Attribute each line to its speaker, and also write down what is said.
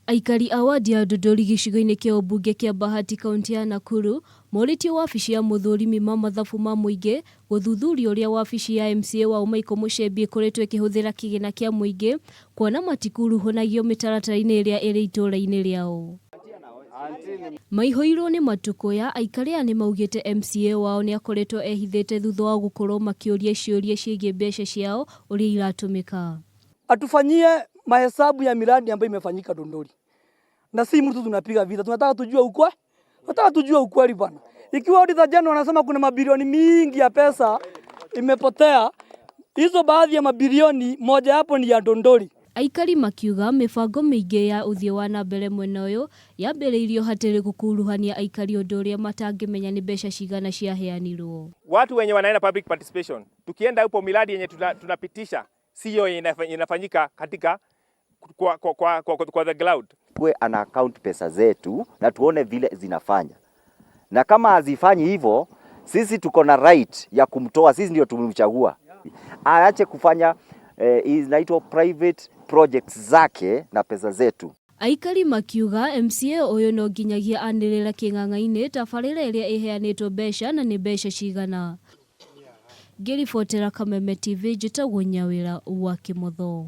Speaker 1: Aikari a wadi ya Ndondori gĩcigo-inĩ kĩa ũmbunge kĩa Bahati kaunti ya Nakuru morĩtie wabici ya mũthũrimi ma mathabu ma mũingĩ gũthuthuria ũrĩa wabici ya MCA wao Michael Mũchembi ĩkoretwo ĩkĩhũthĩra kĩgĩna kĩa mũingĩ kuona matikuruhanagio mĩtaratara-inĩ ĩrĩa ĩrĩ itũũra-inĩ rĩao. Maihũirwo nĩ matukũya, aikari aya nĩmaugĩte MCA wao nĩakoretwo ehithĩte thutha wa gũkorwo makĩũria ciũria ciĩgiĩ mbeca ciao ũrĩa iratũmĩka.
Speaker 2: Atufanyie mahesabu ya miradi ambayo imefanyika Dondori, na si mtu tunapiga vita, tunataka tujue ukweli, tunataka tujue ukweli bwana. Ikiwa Auditor General anasema kuna mabilioni mingi ya pesa imepotea, hizo baadhi ya mabilioni moja hapo ni ya Dondori.
Speaker 1: Aikari makiuga mĩbango mĩingĩ ya ũthii wa na mbere mwena ũyũ yambĩrĩirio hatarĩ gũkuruhania aikari ũndũ ũrĩa matangĩmenya nĩ mbeca cigana ciaheanirwo.
Speaker 3: Watu wenye wanaenda public participation, tukienda hupo miradi yenye tunapitisha siyo inafanyika katika kwa the ground.
Speaker 4: Kuwe ana account pesa zetu na tuone vile zinafanya, na kama hazifanyi hivyo, sisi tuko na right ya kumtoa. Sisi ndio tumemchagua, aache kufanya inaitwa private projects zake na pesa zetu.
Speaker 1: Aikari makiuga MCA ũyũ no nginyagia anĩrĩre kĩng'ang'a-inĩ tabarĩra ĩrĩa ĩheanĩtwo mbeca na nĩ mbeca cigana. Ngĩribotera Kameme TV, njĩtagwo Nyawĩra wa Kĩmotho.